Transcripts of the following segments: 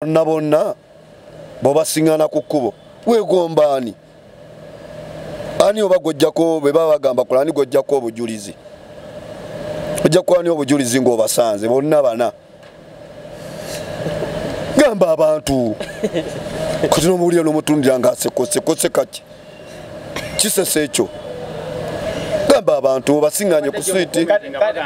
Bonna bonna bw'obasiŋŋaana ku kkubo weegomba ani? Ani oba gw'ojjako bwe baba bagamba kola ani gw'ojjako obujulizi? Ojja kuba ani obujulizi ng'obasanze bonna bana? Gamba abantu kati n'omuwulira n'omutundira ng'asekose kaki kisese ekyo. Gamba abantu obasiŋŋaanye ku switi.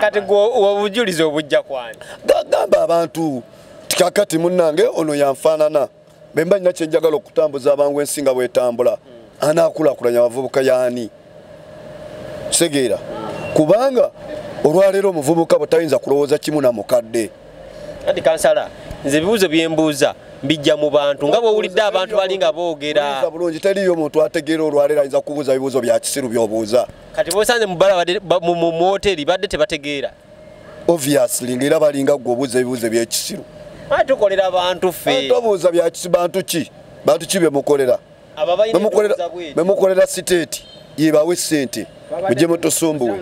Kati gwe obujulizi obujja kwani? Gamba abantu tikakati munnange ono yanfaanana bwe mba nina kye njagala okutambuza abangu ensi nga bwetambula anaakulaakulanya abavubuka yaani? Kitegeera kubanga olwaleero omuvubuka bwe tayinza kulowooza kimu na mukadde. Kati kansala, nze ebibuuzo bye mbuuza mbijja mu bantu nga bw'owulidde abantu bali nga boogera. Bulungi teriiyo muntu ategeera olwaleero ayinza kubuuza bibuuzo bya kisiru by'obuuza. Kati bw'osanze mu bbala mu woteeri badde tebategeera. Obviously ng'era balinga ggwe obuuza ebibuuzo eby'ekisiru. Ate tukolera bantu ffe. Tobuuza bya kisiru bantu ki? Bantu ki be mukolera? Be mukolera siteeti yebawe ssente mujje mutusumbuwe.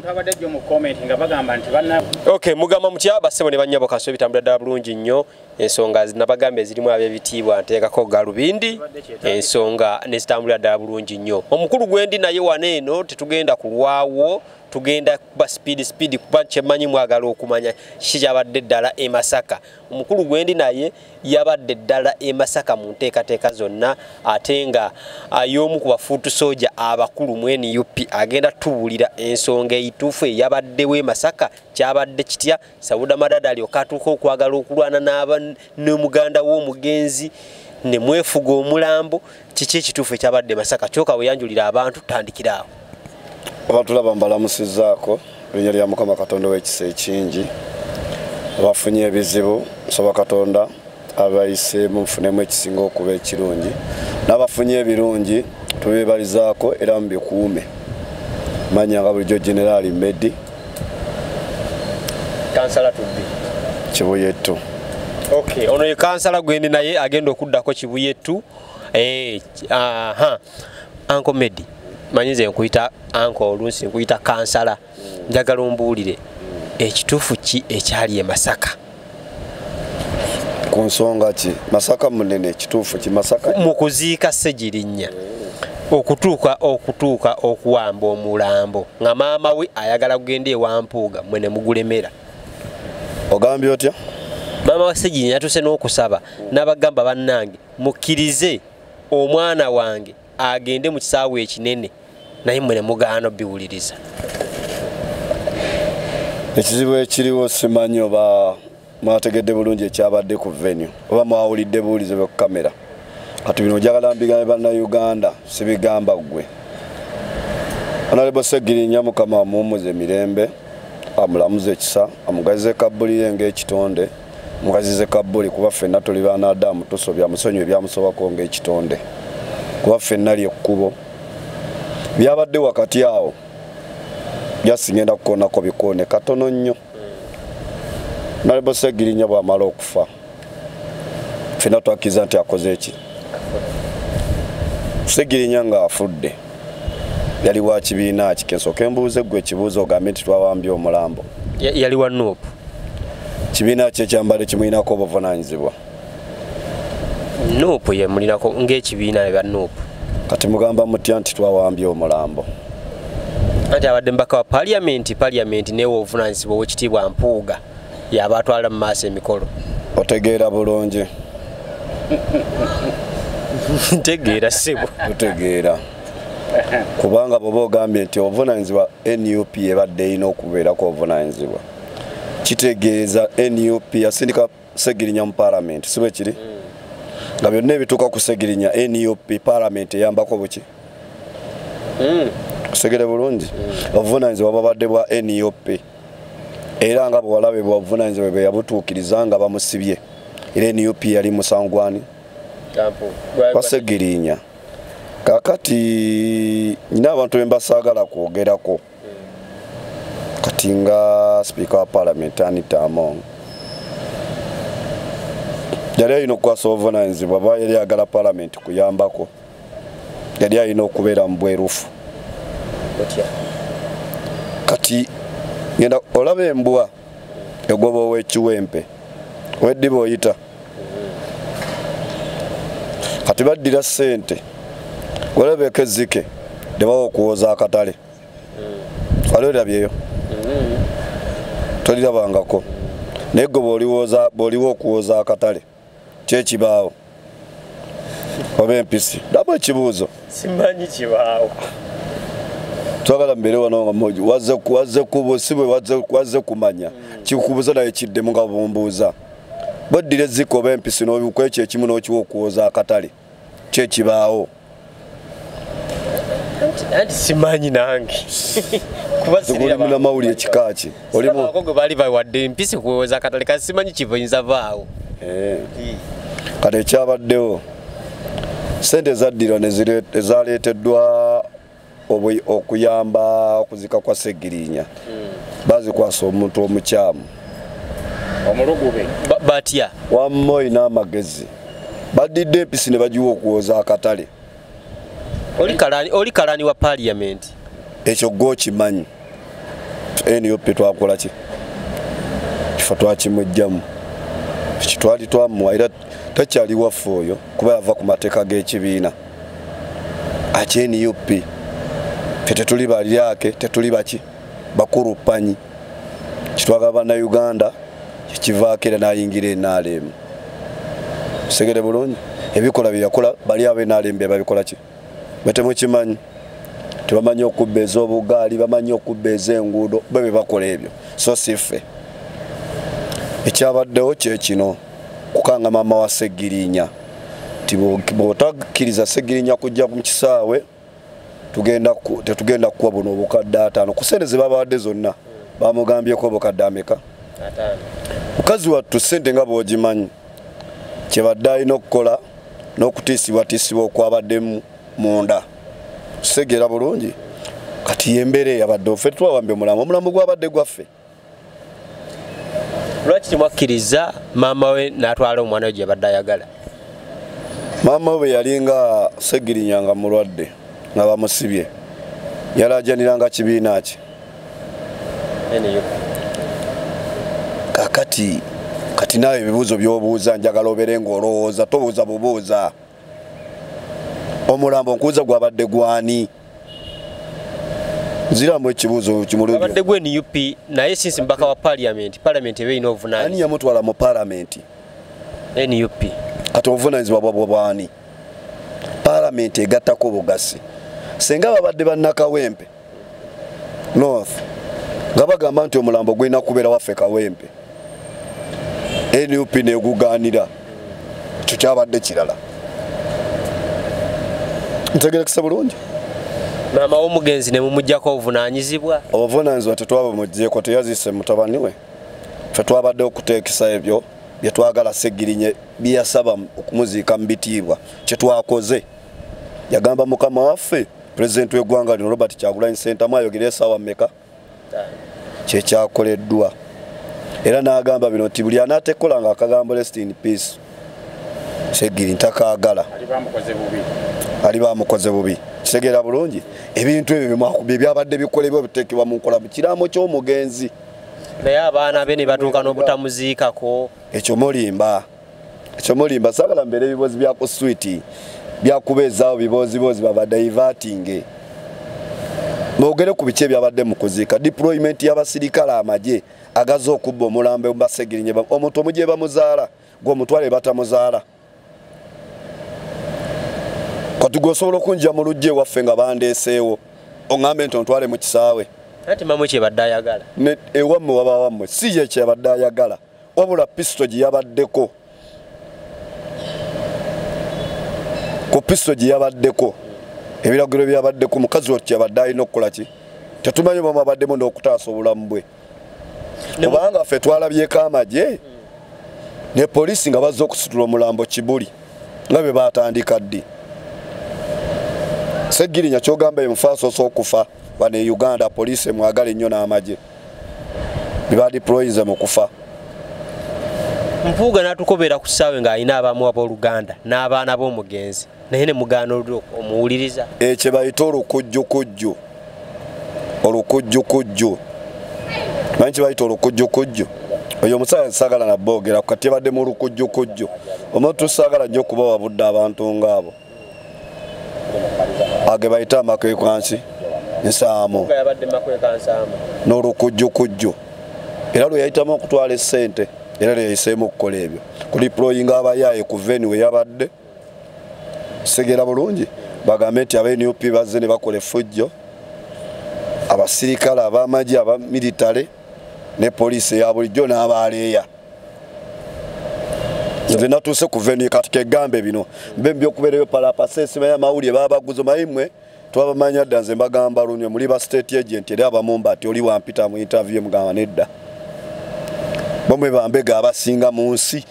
Okay, mugamba mutya bassebo ne bannyabo kaso bitambula ddala bulungi nnyo. Ensonga nabagamba ezirimu ab'ebitiibwa nteekako galubindi, ensonga ne zitambulira ddala bulungi nnyo. Omukulu gwendi naye wano eno tetugenda kulwawo, tugenda kuba speed kuba kyemmanyi mwagala okumanya kiki kyabadde ddala e Masaka. Omukulu gwendi naye yabadde ddala e Masaka mu nteekateeka zonna, ate nga y'omu ku bafuutu sooja abakulu mu NUP agenda tubuulira ensonga eyituufu eyabaddewo e Masaka, kyabadde kitya. Sauda Madada alyoka atuuka okwagala okulwana n'omuganda w'omugenzi ne mwefuga omulambo. Kiki ekituufu ekyabadde e Masaka? Kyokka weyanjulira abantu, tutandikira awo. Abatulaba mbalamusizzaako erinnya lya Mukama Katonda ow'ekisa ekingi. Abafunye ebizibu nsaba Katonda abayiseemu mufunemu ekisinga okuba ekirungi, n'abafunye ebirungi tubeebalizaako era mubikuume. Manya nga bulijjo General Medi Kansala Tubbi Kibuyetu. Okay, ono ye kansala gwendi naye agenda okuddako Kibuyetu. Uncle Medi, manyize nkuyita uncle oluusi nkuyita kansala, njagala ombuulire ekituufu ki ekyali e Masaka? Ku nsonga ki? Masaka munene, ekituufu ki Masaka? Mu kuziika Ssegirinya okutuuka okuwamba omulambo nga maama we ayagala kugenda ewa Mpuuga, mmwe ne mugulemera. Ogambye otya? Maama wa Ssegirinya yatuuse n'okusaba n'abagamba, bannange mukkirize omwana wange agende mu kisaawe ekinene, naye mmwe ne mugaana obiwuliriza. Ekizibu ekiriwo simanyi oba mwategedde bulungi ekyabadde ku venue oba mwawulidde buwulize bwe ku kamera. Kati bino njagala mbigambe Bannayuganda, sibigamba ggwe. Honorable Ssegirinya Mukama amuwummuze mirembe, amulamuze ekisa, amugazize kabbuli ye ng'ekitonde, mugazize kabbuli kuba ffenna tuli baana tusobya, musonyiwe ebyamusobako ng'ekitonde, kuba ffenna ly'ekkubo. Byabadde wakati awo byasingenda kukoonako bikoone katono nnyo. Honorable Ssegirinya bw'amala okufa ffenna twakkiriza nti akoze eki? Ssegirinya ng'afudde yali wa kibiina ki? Kensooke mbuuze ggwe ekibuuzo ogambe nti twawambye omulambo. Yali wa NUP. Kibiina ki ekyambadde kimulinako obuvunaanyizibwa? NUP ye mulinako ng'ekibiina ba NUP. Kati mugamba mutya nti twawambye omulambo? Anti abadde mbaka wa parliament newe obuvunaanyizibwa ow'ekitiibwa Mpuuga yaba atwala mu maaso emikolo. Otegeera bulungi? Ntegeera ssebo. Otegeera. Kubanga bw'oba ogambye nti obuvunaanyizibwa NUP ebadde erina okubeerako obuvunaanyizibwa, kitegeeza NUP yasindika Ssegirinya mu parliament, si bwe kiri? Nga byonna ebituuka ku Ssegirinya NUP parliament eyambako buki? Otegere bulungi? Obuvunaanyizibwa bwabadde bwa NUP, era nga bwe walabye obuvunaanyizibwa bwe yabutuukiriza nga bamusibye, era NUP yali musangwani wa Ssegirinya. Kaakati nina abantu be mbasaagala kwogerako, kati nga sipiika wa parliament Anita Among yali alina okukwasa obuvunaanyizibwa, bwa yali ayagala parliament kuyambako, yali alina okubeera mu bwerufu. Kati ngenda olaba embwa egoba ow'ekiwempe, ow'eddiba oyita. Kati baddira ssente walabeko ezzike ne bawa okuwoza akatale. Wali olabyeyo? Tolirabangako. Naye gwe bw'oliwa okuwoza akatale kyekibaawo oba empisi? Ddamu ekibuuzo. Simanyi kibaawo. Twagala mbeere wano nga moji wazze kubu si bwe wazze kumanya kikubuuza naye kiddemu nga bumbuuza. Bweddira ezzike oba empisi n'obiku ekyo ekimu n'okiwa okuwoza akatale kyekibaawo. Anti simanyi nange. Kuba Oli munnamawulire kika ki? Olimu gwe baali bawadde empisi kuwoza akatale, kasi simanyi kiyinza vaawo. Kati ekyabaddewo, sente zaddirwa ezaleeteddwa okuyamba okuzika kwa Segirinya bazikwasa omuntu omukyamu. Omulugube. Batya? Wamma olina amagezi, baddidde empisi ne bagiwa okuwoza akatale. Oli kalani wa parliament. Ekyo gwe okimanyi. NUP twakola ki? Kifo twakimugjamu, kitwali twamuwa era takyali waffe oyo, kuba yava ku mateeka g'ekibiina akye NUP. Ffe tetuli balyake, tetuli baki bakulupanyi. Kitwagala Bannayuganda kyekivaako era n'ayingira NRM. Segere bulungi ebikola byeyakola bali aba NRM bye babikola ki? Bwe temukimanyi, tebamanyi okubba ez'obugaali, bamanyi okubba ez'enguudo, bo bye bakola ebyo, so si ffe. Ekyabaddewo kyekino, kukanga maama wa Segirinya nti bw'otakkiriza Segirinya kujja mu kisaawe, tetugenda kukuwa buno obukadde 50 ku ssente ze babawadde zonna. Bamugambyeko obukadde ameka? Mukazi wattu ssente nga bw'ogimanyi kyebadde alina okukola n'okutiisibwatiisibwa okwabaddemu munda. Kitegeera bulungi, kati yembeera eyabadde. Ffe twawambye omulambo, omulambo gwabadde gwaffe. Lwaki temwakkiriza maama we n'atwala omwana we gye yabadde ayagala? Maama we bwe yalinga Segirinya nga mulwadde nga bamusibye, yalajaniranga kibiina ki? Kakati kati naawe ebibuuzo by'obuuza njagala obeere ng'olowooza, tobuuza bubuuza. Omulambo nkuuza gwabadde gwani? Nziramu ekibuuzo kimulungi. Abadde gwe NUP, naye since mbaka wa parliament, parliament ebe erina Ani obuvunaanyizibwa. yamutwala mu palamenti? NUP. Kati obuvunanyizibwa bwabwe bwani? Palamenti egattako bugasi. Senga babadde bannakawempe North nga bagamba nti omulambo gulina kubeera waffe Kawempe, NUP negugaanira, ekyo kyabadde kirala. Ntegerekese bulungi? Maama w'omugenzi ne mumugjako obuvunaanyizibwa. Obuvunanyizibwa tetwabumugyeko, teyazise mutabani we. Ffe twabadde okuteekesa ebyo byetwagala Segirinye byeyasaba okumuziika mu bitiibwa, kyetwakoze. Yagamba mukama waffe pulezidenti w'eggwanga lino Robert Kyagulanyi Ssentamu ayogere esaawa mmeka, kyekyakoleddwa. Era n'agamba bino nti buli anaatekola nga akagambo "rest in peace Segiri" ntakaagala. Ali bamukoze bubi. Kitegeera bulungi, ebintu ebyo bye byabadde bikolebwa biteekebwa mu nkola mu kiraamo ky'omugenzi. Naye abaana be ne batuuka n'obutamuziikako. Ekyo mulimba, ekyo mulimba. Saagala mbeera ebibozi bya ku switi byakubeezaawo bibozibozi babadivertinge mwogere ku biki ebyabadde mu kuziika. Deployment y'abasirikale, amagye agaze okubba omulambo Basegirinye, omuntu omugye bamuzaala, gwe omutwale batamuzaala. Kati gwe osobola okunjja mu lujja ewaffe nga bandeeseewo oŋŋambe nti ontwale mu kisaawe? Anti maama we kyebadde ayagala. Ewammwe waba wammwe, si ye kyeyabadde ayagala, wabula pisito gye yabaddeko, ku pisito gye yabaddeko, ebiragiro byabaddeko, mukazi wattu kyabadde alina okukola ki tetumanyi. Bwe abaddemu n'okutaasa obulamu bwe, kubanga ffe twalabyeko amagye ne poliisi nga bazze okusitula omulambo Kibuli nga bwe batandika ddi. Segirinya kyogamba ye mufa asoose okufa wano e Uganda, poliisi emwagala ennyo n'amagye bebadeployinze mu kufa. Mpuuga n'atukobera ku kisaawe ng'alina abamu abooluganda n'abaana b'omugenzi, naye ne mugaana olwo omuwuliriza. Ekyo bayita olukujjukujju, olukujjukujju. Manyi kye bayita olukujjukujju? Oyo omusajja nsagala naboogera kati yabadde mu lukujjukujju. Omuntu saagala nnyo okubawa budde abantu ngaabo age bayita amakwekwansi nsaamu n'olukujjukujju, era lwe yayitamu okutwala essente, era lwe yayiseemu okukola ebyo kudeployinga abayaaye ku venue we yabadde. Segera bulungi bagambe nti aba NUP bazze ne bakola effujjo, abasirikale ab'amagye aba military ne poliisi eya bulijjo n'abaaleeya. Nze natuuse ku venue kati kegambe bino mbe mbyokubeerayo palapase simanya amawulire babaguze mayimwe twabamanya dda. Nze mbagamba lunywe muli ba state agent, era abamumba ati oli wampita mu interview mugamba nedda. Bomwe bambega abasinga mu nsi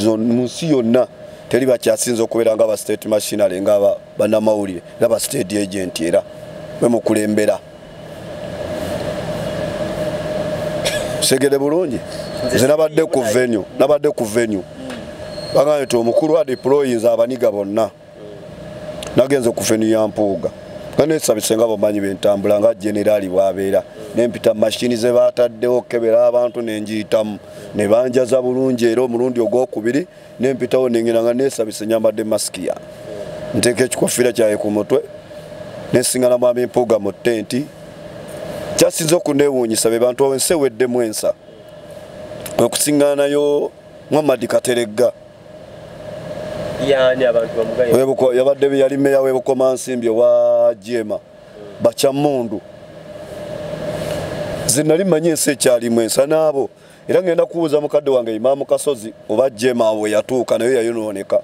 mu nsi yonna teri bakyasinze okubeera nga ba state machinery nga bannamawulire era ba state agent, era mwe mukulembera. Segere bulungi nze nabadde ku venue, nabadde ku venue bagambye nti omukulu adeployinze abaniga bonna. Nagenze ku venue ya Mpuuga nga nesabise nga bomanyi bentambula nga generali bw'abeera, nempita mashini ze baataddewo okukebera abantu nenjiyitamu ne banjaza bulungi. Era omulundi ogwokubiri nempitawo nengenda nga nesabise nyambadde masiki yange, nteeka ekikofiira kyange ku mutwe, nensingana mwami Mpuuga mu tenti. Kyasinze okuneewuunyisa be bantu ensi eweddemu ensa okusinganayo Muhammad Kateregga. Yani abantu bamugaye yabadde yali meya w'e Bukomansimbi owa Jema Bakyamundu. Nze nali mmanyi ensi ekyalimu ensa n'abo, era ngenda kubuuza mukadde wange Imaamu Kasozi oba Jema we yatuuka naye yayonooneka.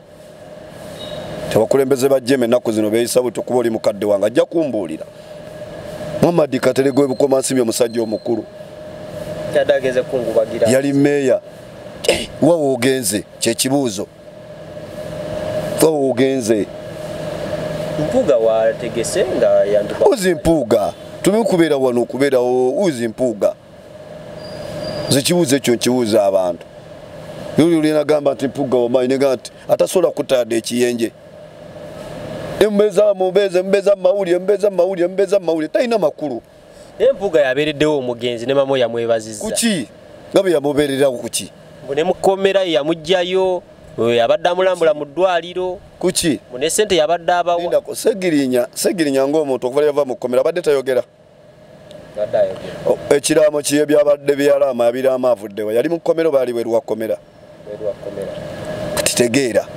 Abakulembeze ba Jema ennaku zino beeyisa buti okuba oli mukadde wange ajja kumbuulira. Muhammad Kateregga w'e Bukomansimbi omusajja omukulu yali meya. Wawe ogenze kyekibuuzo, wawe ogenze. Mpuuga wategese nga yanduka uzi Mpuuga tumikubeera wano okubeerawo uzi Mpuuga. Nze kibuuzo ekyo nkibuuza abantu. Yuli nagamba nti Mpuuga wamanyi, negamba nti atasobola kutadde ekiyenje. Mbeeza mbeeza mbeeza mawulire mbeeza mawulire mbeeza mawulire talina makulu. Naye Mpuuga yabeereddewo omugenzi ne mama yamwebazizza. Kuki? Nga bwe yamubeererawo kuki? Ne mukomera yamuggyayo, yabadde amulambula mu ddwaliro. Kuki? Ne ssente yabadde abawa. Segirinya, Segirinya ng'omuntu okuva yava mu kkomera abadde tayogera. Ekiraamo kiye byabadde byalaama yabiraama avuddewa. Yali mu kkomera oba yali bweru wa kkomera? Kati tegeera.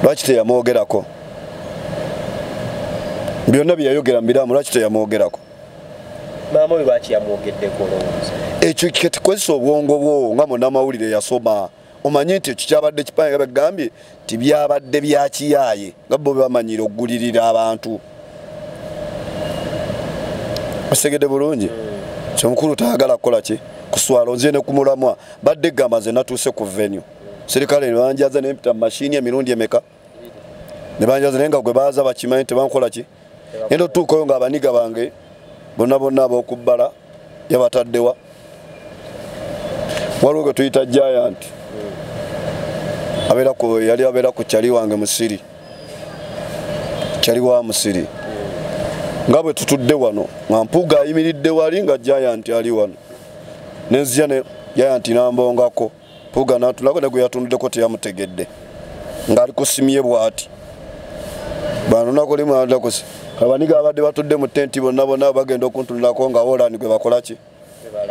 Lwaki teyamwogerako? Byonna bye yayogera mu biraamo lwaki teyamwogerako? Maama we lwaki yamwogeddeko olowooza? Ekyo kitukozesa obwongo bwo nga munnamawulire yasoma. Omanye nti ekyo kyabadde kipange bagambye nti byabadde bya kiyaaye nga bo bamanyira okugulirira abantu. Osegedde bulungi? Kyomukulu tayagala kukola ki? Kuswala. Nze ne kumulamwa badde gamba nze natuuse ku venue. Serikale ne banjaza nempita mu mashini emirundi emeka ne banjaza, naye nga gwe baaza bakimanyi tebankola ki? Ngenda otuukayo ng'abaniga bange bonna bonna ab'okubbala yabataddewa. Waliwo gwe tuyita Giant abeera ku yali abeera ku kyali wange Musiri, kyali wa Musiri. Nga bwe tutudde wano nga Mpuuga ayimiridde wali nga Giant ali wano, nenzija ne Giant n'ambongako Mpuuga n'atulako ne gwe yatunuddeko teyamutegedde ng'ali kusimye bw'ati. Bano nako limu adakosi abaniga abadde batudde mu tenti bonna bonna bagenda okuntunulako nga Holland gwe bakola ki?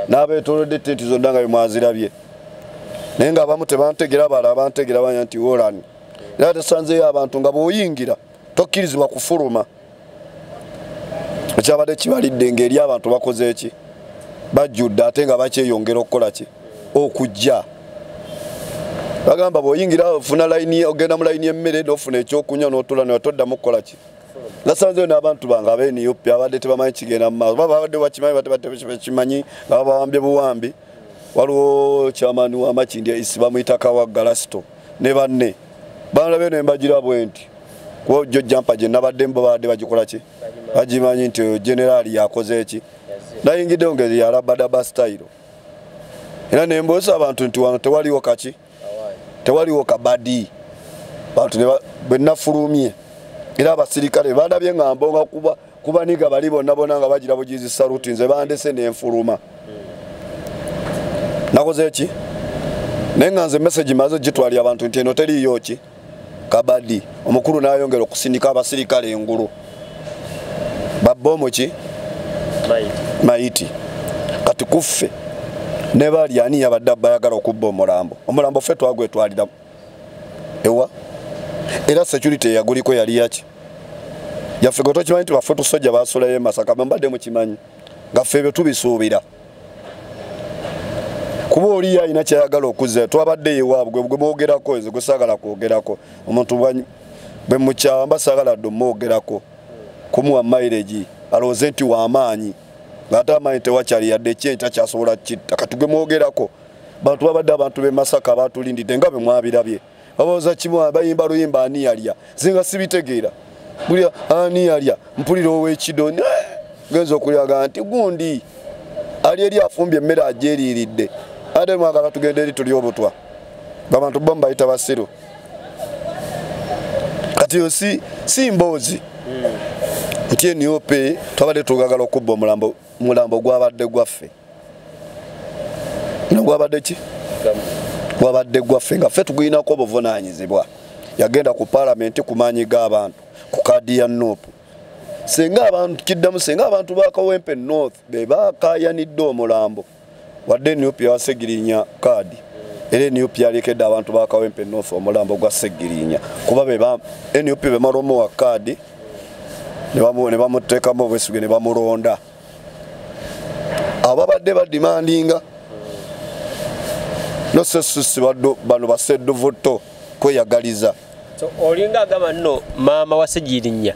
N'abeetoolodde tenti zonna nga bwe naye nga abamu tebantegera, abalala bantegera banya nti Holland. Era tesanzeeyo abantu nga bw'oyingira tokkirizibwa kufuluma. Ekyabadde kibalidde ng'eri abantu bakoze eki? Bajjudde ate nga bakyeyongera okukola ki? Okujja. Bagamba bw'oyingira ofuna layini, ogenda mu layini y'emmere n'ofuna ekyokunywa n'otuula n'otoddamu kukola ki? Nasanzeeyo n'abantu bange aba NUP abadde tebamanyi kigenda mu maaso, babadde bakimanyi bakimanyi nga babawambye buwambi. Waliwo chairman wa Makindye East bamuyita Kawagga ne banne banalabe ne mbagira bwe nti kuba jjo jampa gye nabadde mbo babadde bagikola ki? Bagimanyi nti generali yakoze eki? Nayingiddewo ngeri ya rabadaba style, era ne mbuusa abantu nti wano tewaliwo kaki? Tewaliwo kabadi. Bantu bwe nafulumye era abasirikale bandabye nga mbonga kubaniga bali bonna bonna nga bagira bugizi saluti, nze bandese ne nfuluma. Nakoze eki? Naye nga nze message maze gitwalira abantu nti eno teriiyo ki kabadi. Omukulu n'ayongera okusindika abasirikale engulu babba omuki mayiti. Kati kuffe ne bali ani yabadde bayagala okubba omulambo. Omulambo ffe twagwetwalira ewa, era security yaguliko yali yaki yaffe. Gwe tokimanyi nti baffe tusojja basulayo e Masaka? Mbadde mukimanyi nga ffe ebyo tubisuubira, kuba oli alina kyayagala okuzza. Twabadde ewaabwe gwe mwogerako, nze gwe saagala kwogerako. Omuntu bwe mukyawa mba saagala dde omwogerako, kumuwa mileage alowooze nti w'amaanyi, ng'ate amaanyi tewakyali yadde ekyenyi takyasobola kitta. Kati gwe mwogerako, bantu babadde abantu b'e Masaka batulindidde nga bwe mwabirabye, babooza kimu, bayimba luyimba ani yalya. Nze nga sibitegeera, buli ani yalya mpulira ow'ekido genza okulyaga nti gundi ali eri afumbye emmere agyeriiridde, ate mwagala tugende eri tulye obutwa. Abantu bo mubayita basiru. Kati yo si mboozi nti NUP twabadde tugagala okubba omulambo. Mulambo gwabadde gwaffe, gwabadde ki? Gwabadde gwaffe nga ffe tugulinako obuvunaanyizibwa. Yagenda ku paalamenti ku maanyi g'abantu ku kaadi ya NUP. Senga abantu kiddamu, senga abantu ba Kawempe North be bakayanidde omulambo, wadde NUP yawa Ssegirinya kaadi, era NUP yalekedde abantu ba Kawempe North omulambo gwa Ssegirinya, kuba NUP bemala omuwa kaadi ne bamuteekamu obwesige ne bamulonda. Ababadde badimandinga nosesusi bano basedduvuto kweyagaliza. So olinga agamba nno maama wa Ssegirinya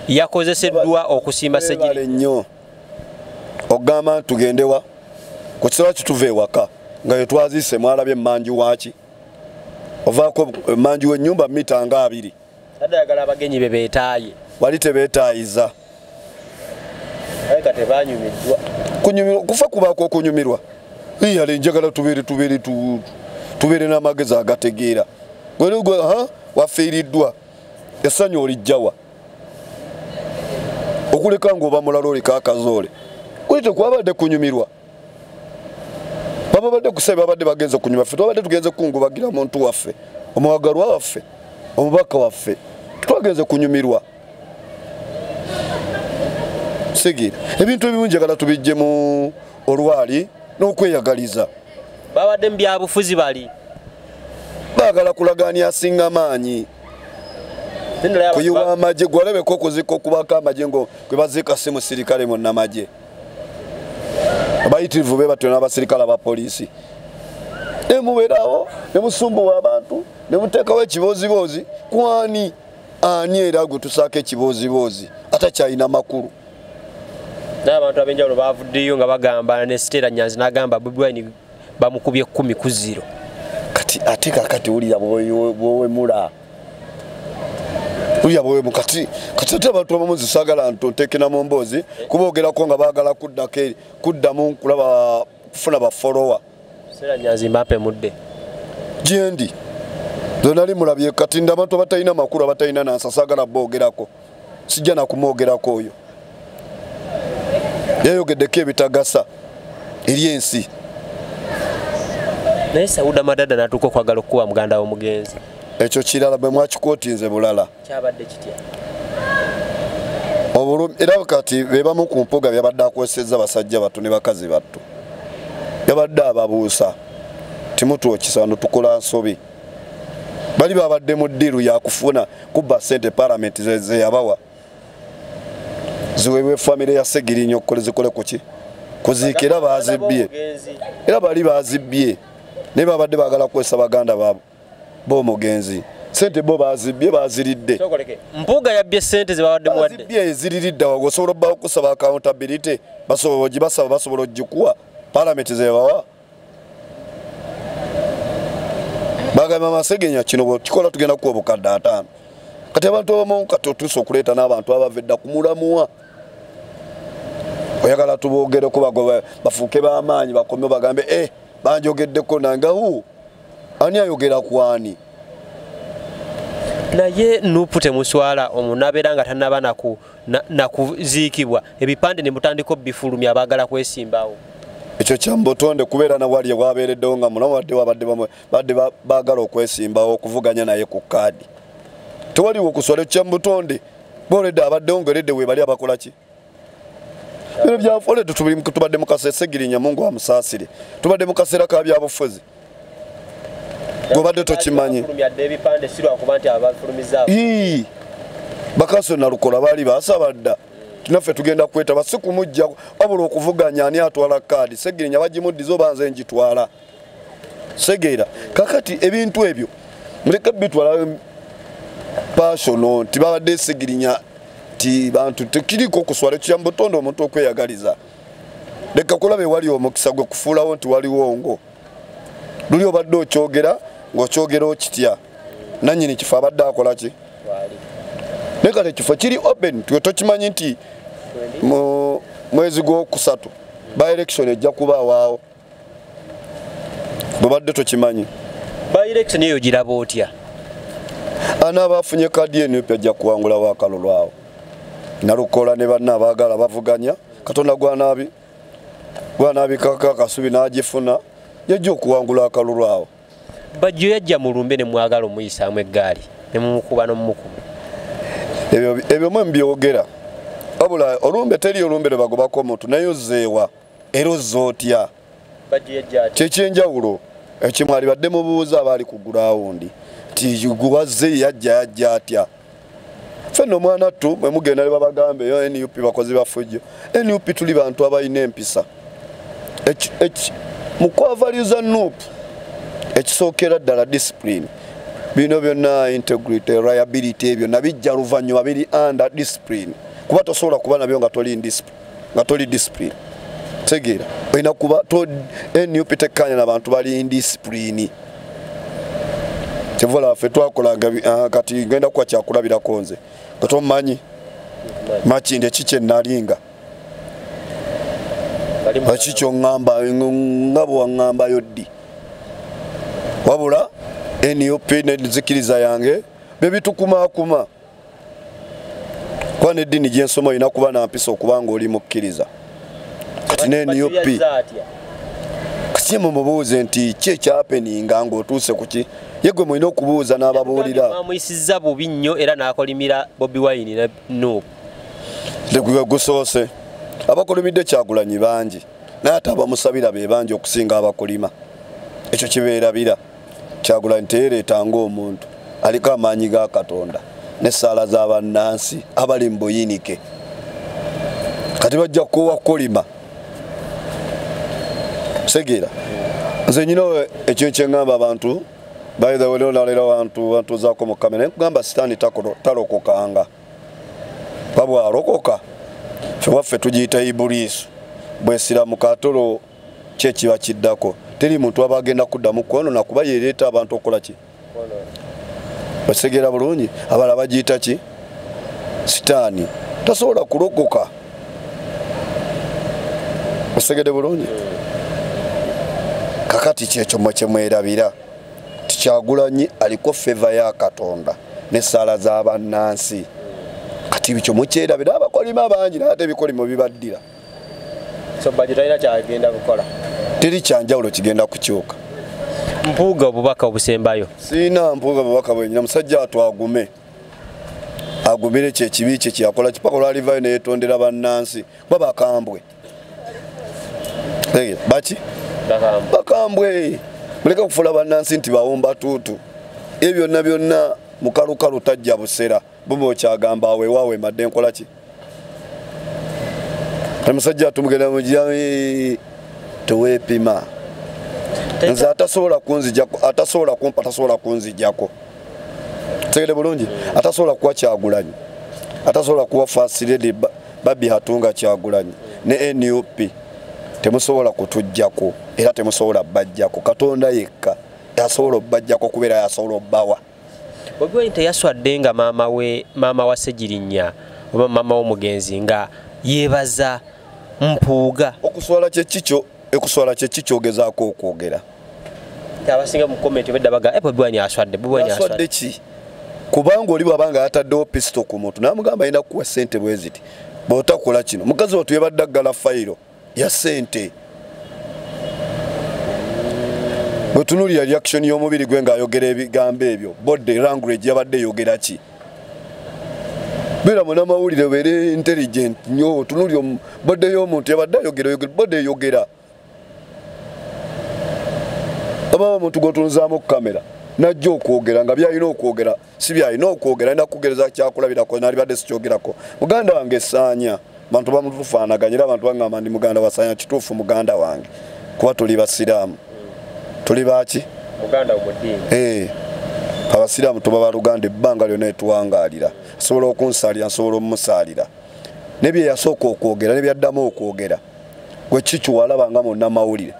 yakozeseddwa okusimba Ssegirinya nnyo. Ogamba tugendewa ku kiseera kituva ewaka nga yetwaziise, mwalabye emmanju waaki ovaako emmanju w'ennyumba mita nga 2. Adde ayagala abagenyi be beetaaye. Wali tebeetaayiza, aleka tebanyumiddwa. Kunyumirwa kufa kubaako okunyumirwa. Yali njagala tubeere tubeere tubeere n'amagezi agategeera. Gwe wafiiriddwa essanyu olijjawa okuleka ng'oba mulala oleka akazoole. Kuli tekwabadde kunyumirwa. Babadde kusaba, babadde bagenze kunyuma. Ffe twabadde tugenze kungubagira muntu waffe, omwagalwa waffe, omubaka waffe, twagenze kunyumirwa. Sigira ebintu ebimu njagala tubijje mu olwali n'okweyagaliza. Babadde mu byabufuzi bali baagala kulagaani asinga maanyi kuyiwa amagye. Gwalabeko okuzika okubako amagye ngo gwe baziika si musirikale munnamagye, abayitirivu be batyo n'abasirikale abapoliisi. Ne mubeerawo ne musumbuwa abantu ne muteekawo ekibooziboozi kwani ani era gwe tusaako ekibooziboozi atakyalina makulu. N'abantu ab'enjawulo bavuddeyo nga bagamba ne Stella Nyanzi n'agamba Bobi Wine bamukubye 10-0. Kati ate kakati wulira bwowemula ulya bwowemu. Kati kati ate abantu abamu nze saagala ntonteeke mu mboozi kuboogerako nga baagala kuddako eri kuddamu kulaba kufuna bafolowa. Stella Nyanzi mbape mudde gyendi nze nali mulabye. Kati nda abantu abatalina makulu, abatalina nansa, saagala boogerako, sijja nakumwogerako. Oyo yayogeddeko ebitagasa eri ensi. Naye Sauda Madada n'atuuka okwagala okukuba muganda w'omugenzi. Ekyo kirala, bwe mwakikootinze bulala. Kyabadde kitya? Era kati be bamu ku mpuga byabadde akozesezza basajja battu ne bakazi battu, yabadde ababuusa timutwokisa wano tukola nsobi. Bali babadde mu ddiiru yakufuna kubba ssente palamenti ze yabawa ziweebwe famire ya Ssegirinya okukole zikole kuki kuziika, era bazibbye, era bali bazibbye, naye babadde baagala kukozesa baganda baabwe b'omugenzi. Sente bo bazibbye, baziridde. Mpuuga yabbye ssente ze babadde muwadde. Bazibbye, eziriridde wago. Osobola obba okusaba accountability, basobola ogibasaba, basobola ogikuwa palamenti zebawa. Bagamba Masegenya kino bwekikola tugenda kuwa obukadde 5. Kati abantu abamu kati otuuse okuleeta n'abantu abava edda ku mulamuwa, oyagala tuboogereko bagoba bafuuke b'amaanyi, bakome bagambe banjogeddeko nange. Hu ani ayogera ku ani? Naye NUP temuswala, omuntu abeera nga tannaba nakuziikibwa, ebipande ne mutandika obifulumya abaagala kwesimbawo. Ekyo kyambotonde kubeera na wali wabeereddewo nga mulamu wadde wabadde badde baagala okwesimbawo okuvuganya naye ku kaadi. Tewaliwo okuswala, kyambutonde boledde abaddewo ng'eredde webali abakola ki? Bino byafoledde tubadde mu kaseera Ssegirinya Mungu amusaasire. Tubadde mu kaseera ka byabufuzi. Gw'obadde tokimanyi. Bakaso Nalukola baali basaba dda. Naffe tugenda kwetaba si kumujja wabula okuvuganya ani atwala kaadi. Ssegirinya bagimuddiza oba nze njitwala. Segeera. Kakati ebintu ebyo muleke bitwala passion nti babadde Ssegirinya ti bantu tekiriko okuswala kyambutonde omuntu okweyagaliza. Leka kulabe wali omukisa gwe kufuulawo nti waliwo ngo. Luli obadde okyogera ng'okyogera okitya. Nannyini kifo abadde akola ki? Naye kati ekifo kiri open twe tokimanyi nti mu mwezi gw'okusatu by election ejja kubaawo. Bw'obadde tokimanyi. By election eyo giraba otya? Anaaba afunye kaadi ye NUP ajja kuwangulawo akalulu awo. Nalukola ne banna abaagala bavuganya Katonda gwanaabikako akasubi n'agifuna yajja okuwangula akalulu awo. Bajjo yajja mu lumbe ne mwagala omuyisaamu eggaali ne mumukuba n'omumukuba. Ebyo mwe mbyogera. Wabula olumbe teri olumbe lwe bagobako omuntu naye ozzeewa era ozza otya? Bajjo yajja atya? Kyekyenjawulo ekimwali badde mubuuza abaali ku gulaawundi nti guwazze yajja yajja atya? Fenna omwana ttu mwe mugenda ne babagambe yo NUP bakozi ba ffujjo. NUP tuli bantu abalina empisa. Mu kwavaliza NUP ekisookera ddala discipline. Bino byonna integrity, reliability ebyo nabijja luvannyuma biri under discipline. Kuba tosobola kuba nabyo nga toli nga toli discipline. Tegeera olina kuba NUP tekkaanya n'abantu bali indiscipline. Tevola ffe twakolanga kati ngenda kuwa kyakulabirako nze nga tomanyi Makindye ki kye nalinga ki kyoŋŋamba nga bwe waŋŋambayo ddi. Wabula NUP n'enzikiriza yange bye bitukumaakuma. Kuba n'eddiini gye nsoma olina kuba na mpisa okuba ng'oli mukkiriza. Kati ne NUP kati mumubuuze nti ki ekyapeninga ng'otuuse ku ki? Ye gwe mulina okubuuza n'ababuulira. Bamuyisizza bubi nnyo era n'akolimira Bobi Wine ne NUP. Gwe gusoose. Abakolimidde Kyagulanyi bangi naye ate abamusabira be bangi okusinga abakolima. Ekyo kibeerabira. Kyagulanyi teyereeta ng'omuntu aliko amaanyi ga Katonda n'essaala z'abannansi abali mu buyinike. Kati bajja kuwa kolima. Segeera. Nze nnina ekintu kye ŋŋamba abantu. By the way, naleero abantu bantuuzaako mu kamera nkugamba Sitaani talokokanga. Babwa alokoka ffe waffe tugiyita Ibuliisu. Bwesiramuka atolo kye kiba kiddako. Teri muntu aba agenda kuddamu kwonoona kuba yeereeta abantu okukola ki? Osegeera bulungi. Abalala bagiyita ki? Sitaani. Tasobola kulokoka. Osegedde bulungi. Kakati kyekyo mwe kye mwerabira. Kyagulanyi aliko favor ya Katonda n'essaala z'abannansi. Kati ekyo mukyerabira abakolima bangi naye ate ebikolimo bibaddira. So Bajjo talina kyagenda kukola. Teri kyanjawulo kigenda kukyuka. Mpuuga obubaka obusembayo. Sirina Mpuuga bubaka bwennyina. Musajja atwagume. Agumire kye ekibi kye kye yakola kipaka olwalivayo ne yeetondera bannansi kuba bakambwe. Baki? Bakambwe. Muleke kufuula bannansi nti bawumba tuutu. Ebyo byonna byonna mukalukalu tajja busera. Bumba okyagamba awo ewaawe madde nkola ki? Omusajja atumugenda mujja teweepima. Nze atasobola kunzijjako, atasobola kumpa, atasobola kunzijjako. Tegede bulungi, atasobola kuwa Kyagulanyi, atasobola kuwa First Lady Barbie Hatunga Kyagulanyi ne NUP temusobola kutujjako era temusobola bajjako. Katonda yekka yasobola obbajjako kubeera yasobola obbawa. Bobi Wine teyaswadde nga maama we, maama wa Ssegirinya oba maama w'omugenzi nga yeebaza Mpuuga. Okuswala kye kikyo, ekuswala kye kikyogezaako okwogera. Abasinga mu comment bedda baga Bobi Wine aswadde, Bobi Wine aswadde ki? Kubanga oli bw'abanga yataddewo pisito ku muntu n'amugamba alina kukuwa ssente bwe ziti, bw'otakola kino. Mukazi wattu yabadde aggala fayiro ya ssente. Bwetunuulira reaction y'omubiri gwe ng'ayogera ebigambo ebyo, body language yabadde eyogera ki? Beera munnamawulire, obeere intelligent nnyo, otunuulire body y'omuntu yabadde ayogera, body eyogera. Oba omuntu gw'otunuzaamu ku kamera najja okwogera nga byalina okwogera si byalina okwogera, alina kugereza kyakulabirako nalibadde sikyogerako. Muganda wange Saanya, bantu bamutufaanaganya era abantu bagamba ndi muganda wa Saanya, kituufu muganda wange kuba tuli basiraamu. Tuli baki? Muganda mu ddiini. Abasiraamu tuba baluganda ebbanga lyonna etuwangaalira. Nsobola okunsaalira, nsobola omumusaalira. Ne bye yasooka okwogera ne byaddamu okwogera, gwe kiki walaba nga munnamawulire?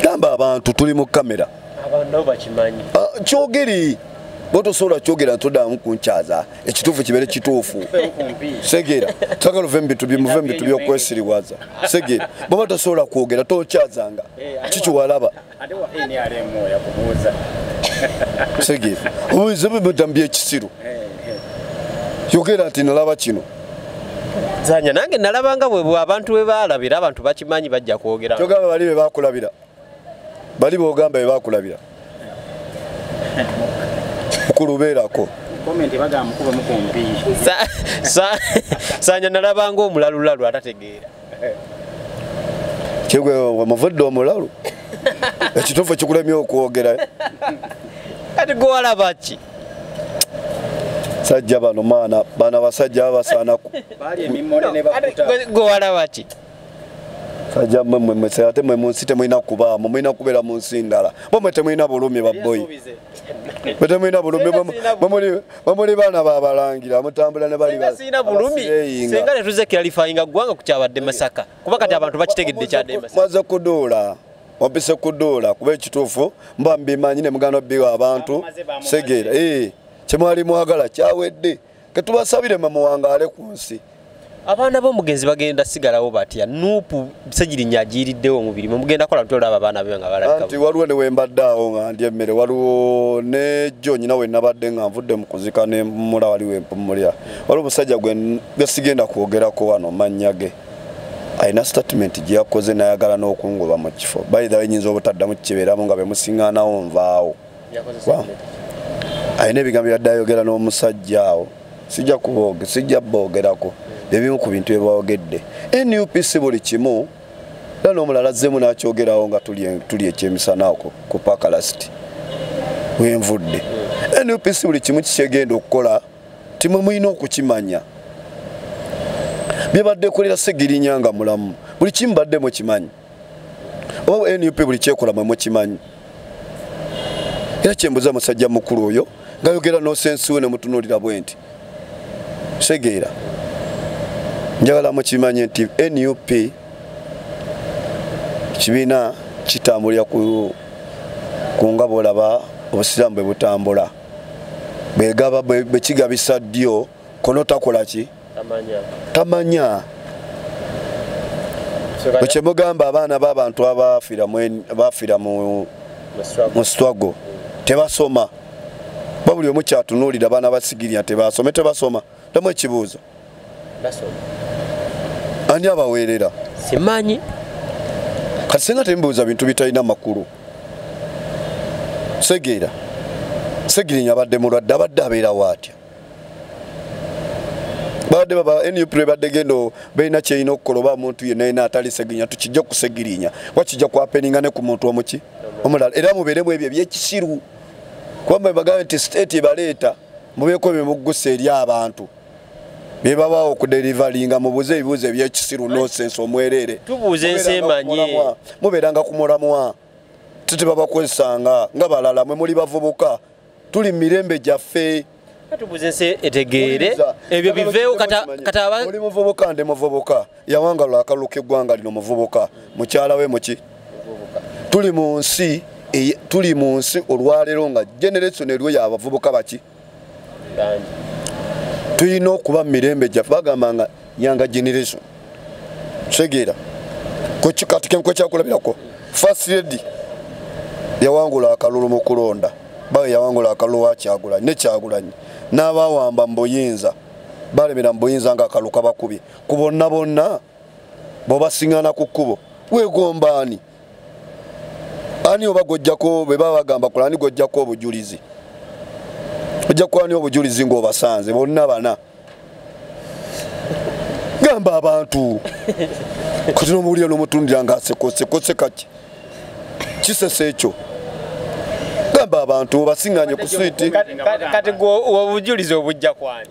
Gamba abantu tuli mu kamera. Abantu nabo bakimanyi. Kyogeri bw'otosobola kyogera ntoddamu kunkyaza, ekituufu kibeere kituufu. Segeera, twagala ove mu bintu muve mu bintu by'okwesiriwaza. Segeera, bw'oba tosobola kwogera tokyazanga. Kiki walaba? Ate wa NRM yakubuuza. Segeera, obuuza bwe by'ekisiru. Yogera nti nalaba kino. Zanya nange nalabanga bwe abantu bwe baalabira, abantu bakimanyi bajja kwogera. Kyogamba bali be baakulabira. Bali b'ogamba be baakulabira. Kulubeerako. Comment bagamba mukube mukumpi. Sanya nalabanga omulalulalu atategeera. Kigwe muvudde omulalu. Ekituufu kikulemye okwogera. Kati gwe walaba ki? Sajja bano maana, bana basajja abasaana. Bali emimole ne bakuta. Gwe walaba ki? Sajja mmwe ate mmwe mu nsi temulina kubaamu, mulina kubeera mu nsi ndala. Bo temulina bulumi babboyi. Bwe temulina bulumi, bwe muli baana babalangira, mutambula ne bali sina bulumi. Singa tetuze clarifying ggwanga ku kyabadde Masaka. Kuba kati abantu bakitegedde kyadde Masaka. Mwaze kuduula, wampise kuduula kuba ekituufu mba mbimanyi ne muganda bbiwa abantu. Segeera, kyemwali mwagala kyawedde. Ketubasabire mwe muwangaale ku nsi. Abaana b'omugenzi bagenda sigalawo batya? Nuupu Ssegirinya agiiriddewo omubiri, mugenda kola mutya olaba abaana be nga balabika? Anti waliwo ne we mbadde awo nga ndya emmere, waliwo ne jjo nnyina we nabadde nga nvudde mu kuzika ne mpumula, waliwo empumulira. Waliwo omusajja gwe sigenda kwogerako wano mannya ge, alina statement gye yakoze n'ayagala n'okungoba mu kifo. By the way, nnyinza obutaddamu kibeeramu nga be musiŋŋaanawo nvaawo. Alina ebigambo byadde ayogera n'omusajja awo, sijja boogerako. Ebimu ku bintu bye boogedde. NUP si buli kimu, era n'omulala azzeemu n'akyogerawo nga tuli ekyemisana ku Pakalast wenvudde. NUP si buli kimu kikyegenda okukola, timwe mulina okukimanya. Byebadde ekolera Ssegirinya nga mulamu, buli kimu badde mukimanyi. Oba NUP buli kyekola mwe mukimanyi. Era kyembuza musajja mukulu oyo ng'ayogera n'osensi we ne mutunuulira bwe nti. Segeera. Njagala mukimanye nti NUP kibiina kitambulira ku nga bw'olaba obusiraamu bwe butambula. Bwegaba bwe kigabisa ddyo, kono takola ki? Tamanya. Bwe kyemugamba abaana b'abantu abafiira mu struggle tebasoma. Ba buli omu kyatunuulira abaana ba Ssegirinya tebasome, tebasoma. Ddamu ekibuuzo. Ani abaweerera? Simanyi. Kati singa tembuuza bintu bitalina makulu. Segeera. Ssegirinya abadde mulwadde, abadde abeerawo atya? Babadde baba NUP badde gendo balina kyerina okukola oba omuntu yenna yenna atali Ssegirinya tukijja ku Ssegirinya. Wakijja kuhappeninga ne ku muntu omuki omulala. Era mubeeremu ebyo ebyekisiru. Kuba mwe bagambe nti state ebaleeta mubeeko bye muggusa eri abantu. Bye babaawo okudelivaringa mubuuze ebibuuzo ebyekisiru nonsense omwereere. Tubuuze ensi emanye. Mubeeranga ku mulamwa. Tebabakozesanga nga balala mwe muli bavubuka. Tuli mu mirembe gyaffe. Tubuuze ensi etegeere ebyo biveewo kata oli muvubuka ndi muvubuka. Yawangalwa akalulu k'eggwanga lino muvubuka. Mukyala we muki? Tuli mu nsi tuli mu nsi olwaleero nga generation eriwo y'abavubuka baki? Tulina okuba mu mirembe gyaffe. Bagamba nga younger generation. Segeera. Kati kenkwe First Lady yawangula akalulu mu kulonda. Bawe yawangula akalulu wa Kyagulanyi ne Kyagulanyi. N'abawamba mu buyinza. Balemera mu buyinza nga akalulu kabakubye. Ku bonna bonna bw'obasiŋŋaana ku kkubo weegomba ani? Ani oba gojjako bwe baba bagamba kola ani gojjako obujulizi? Ojja kuwa ani obujulizi ng'obasanze bonna bana? Gamba abantu. Kati n'omuwulira n'omutundira ng'asekose kati. Kisese ekyo. Gamba abantu basinganye ku street. Kati gwe obujulizi obujja kwani?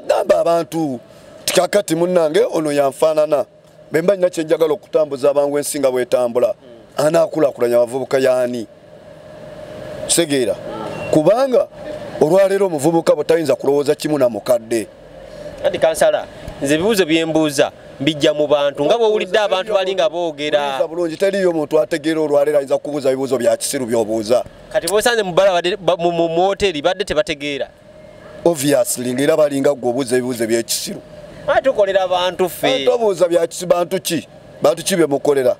Gamba abantu tikakati munnange ono yanfaanana. Bwe mba nina kye njagala okutambuza abangu ensi nga bwetambula. Anaakulaakulanya abavubuka y'ani? Kitegeera. Kubanga olwaleero omuvubuka bw'atayinza kulowooza kimu na mukadde. Kati kansala, nze ebibuuzo bye mbuuza mbijja mu bantu nga bw'owulidde abantu bali nga boogera. Buuza bulungi, teriiyo omuntu ategeera olwaleero ayinza kubuuza bibuuzo bya kisiru by'obuuza. Kati bw'osanze mu bbala mu woteeri badde tebategeera. Obviously ng'era balinga ggwe obuuza ebibuuzo eby'ekisiru. Ate tukolera abantu ffe. Tobuuza bya kisiru bantu ki? Bantu ki be mukolera?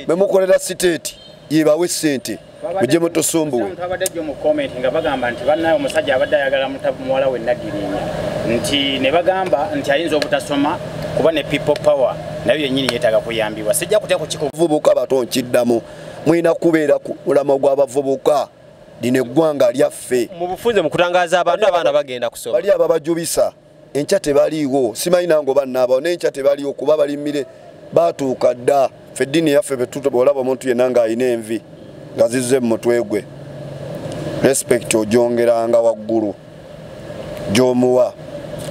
Be mukolera siteeti yebawe ssente mujje mutusumbuwe. Abadde jjo mu comment nga bagamba nti bannaye omusajja abadde ayagala muwala we Nagirinya nti ne bagamba nti ayinza obutasoma kuba ne people power nayo yennyini yeetaaga kuyambibwa. Sijja kutya ku Vubuka bato nkiddamu mulina kubeera ku mulamwa gw'abavubuka lino eggwanga lyaffe. Mu bufunze mu kutangaza abantu abaana bagenda kusoma. Bali ababajubisa enkya tebaliiwo, simanyi nange oba nnaabawo naye enkya tebaliiwo kuba balimire baatuuka dda. Ffe eddiini yaffe bw'olaba omuntu yenna ng'alina envi nga zizze mu mutwe gwe, respect ogyongeranga waggulu gy'omuwa.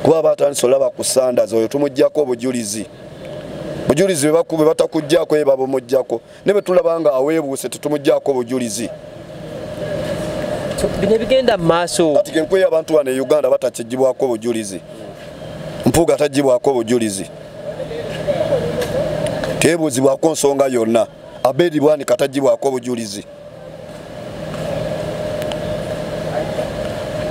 Kuba batandise olaba ku Sanders oyo tumuggyako obujulizi. Bujulizi bwe batakuggyako ye babumuggyako. Ne bwe tulaba nga aweebuuse tetumuggyako obujulizi. Bino ebigenda mu maaso. Kati ke nkweyo abantu wano e Uganda batakiggyibwako obujulizi. Mpuuga taggyibwako obujulizi. Teebuuzibwako nsonga yonna. Abedi Bwanika taggyibwako obujulizi.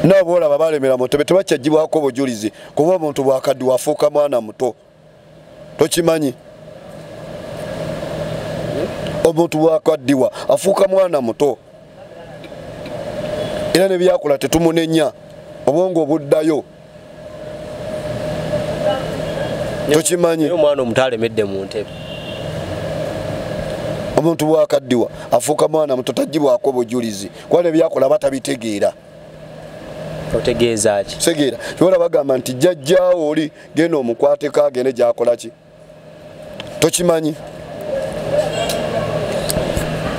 Nabo olaba balemera mu ntebe tebakyaggyibwako obujulizi kuba omuntu bw'akaddiwa afuuka mwana muto. Tokimanyi? Omuntu bw'akaddiwa afuuka mwana muto. Era ne byakola tetumunenya, obwongo obuddayo. Tokimanyi? Omwana omuto alemedde mu ntebe. Omuntu bw'akaddiwa afuuka mwana muto taggyibwako obujulizi kuba ne byakola batabitegeera. Otegeeza ki? Tegeera. Kyobola bagamba nti jjajjaawo oli genda omukwateko agende gy'akola ki? Tokimanyi?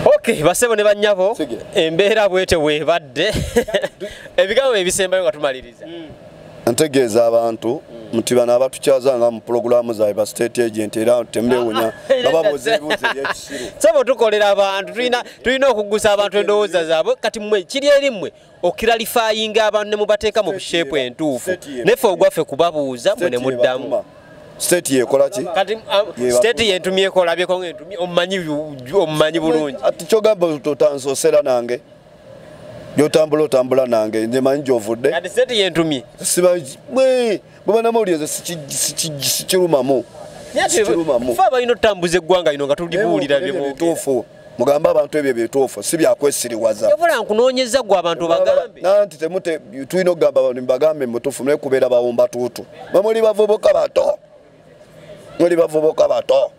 Okay, basebo ne bannyabo, embeera bwete bwebadde. Ebigambo ebisembayo nga tumaliriza. Ntegeeza abantu nti bano abatukyaza nga mu pulogulaamu zaabwe ba state agent era tembeewunya nga babuuza ebibuuzo eby'ekisiru. Sebo tukolera abantu, tulina okugusa abantu endowooza zaabwe. Kati mmwe kiri eri mmwe okiralifayinga abantu ne mubateeka mu shape entuufu. Neffe ogwaffe kubabuuza mmwe ne muddamu. State yekola ki? Kati state yentumyeko olabyeko ng'entumye omumanyi bulungi. Ati kyogamba totansosera nange. Gy'otambula otambula nange nze manyi gy'ovudde. Kati state yentumye. Simanyi bwe bannamawulire sikirumamu. Sikirumamu. Ffe abalina otutambuza eggwanga lino nga tulibuulira bye boogera. Bituufu. Mugambe abantu ebyo bituufu si byakwesiriwaza. Yabula nkunoonyeza ggwe abantu bagambe. Nanti temute tulina okugamba abantu mbagambe mutuufu mule kubeera bawumba tuutu. Mwe muli bavubuka bato. Muli bavubuka bato.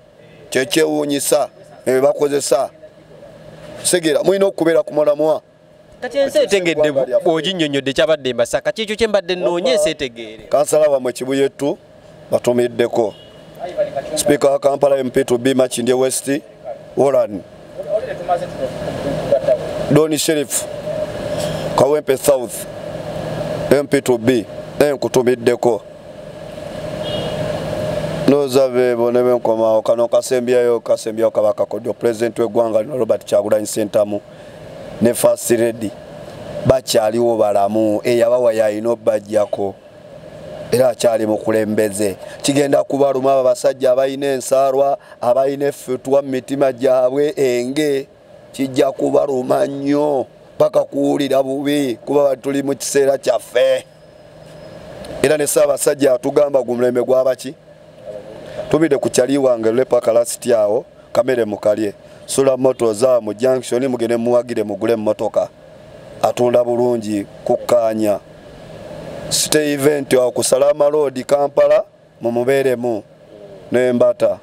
Kyekyewuunyisa ebyo bakozesa. Segeera mulina okubeera ku mulamwa. Kati ensi etegedde bw'oginnyonnyodde kyabadde Masaka. Kiki ekyo kye mbadde nnoonya ensi etegeere. Kansala wammwe Kibuyetu batumiddeko. Sipiika wa Kampala MP to B Makindye West Warren. Doni Sheriff Kawempe South MP to B naye nkutumiddeko. Ndowooza beebo ne benkomawo kano kasembyayo Kabaka Kodyo Pulezidenti w'eggwanga lino Robert Kyagulanyi Ssentamu ne First Lady bakyaliwo balamu, eyabawa yalina obbajjako era akyali mukulembeze. Kigenda kubaluma abo abasajja abalina ensaalwa, abalina effutwa mu mitima gyabwe enge, kijja kubaluma nnyo paka kuwulira bubi kuba tuli mu kiseera kyaffe. Era ne Ssaabasajja atugamba gumulembe gw'abaki? Tumidde ku kyali wange lwe paka lasiti awo kamere mukalye sula moto za mu junction mugende muwagire mugule mmotoka atunda bulungi kukkaanya City event awo ku Salama Road Kampala mumubeeremu n'embata.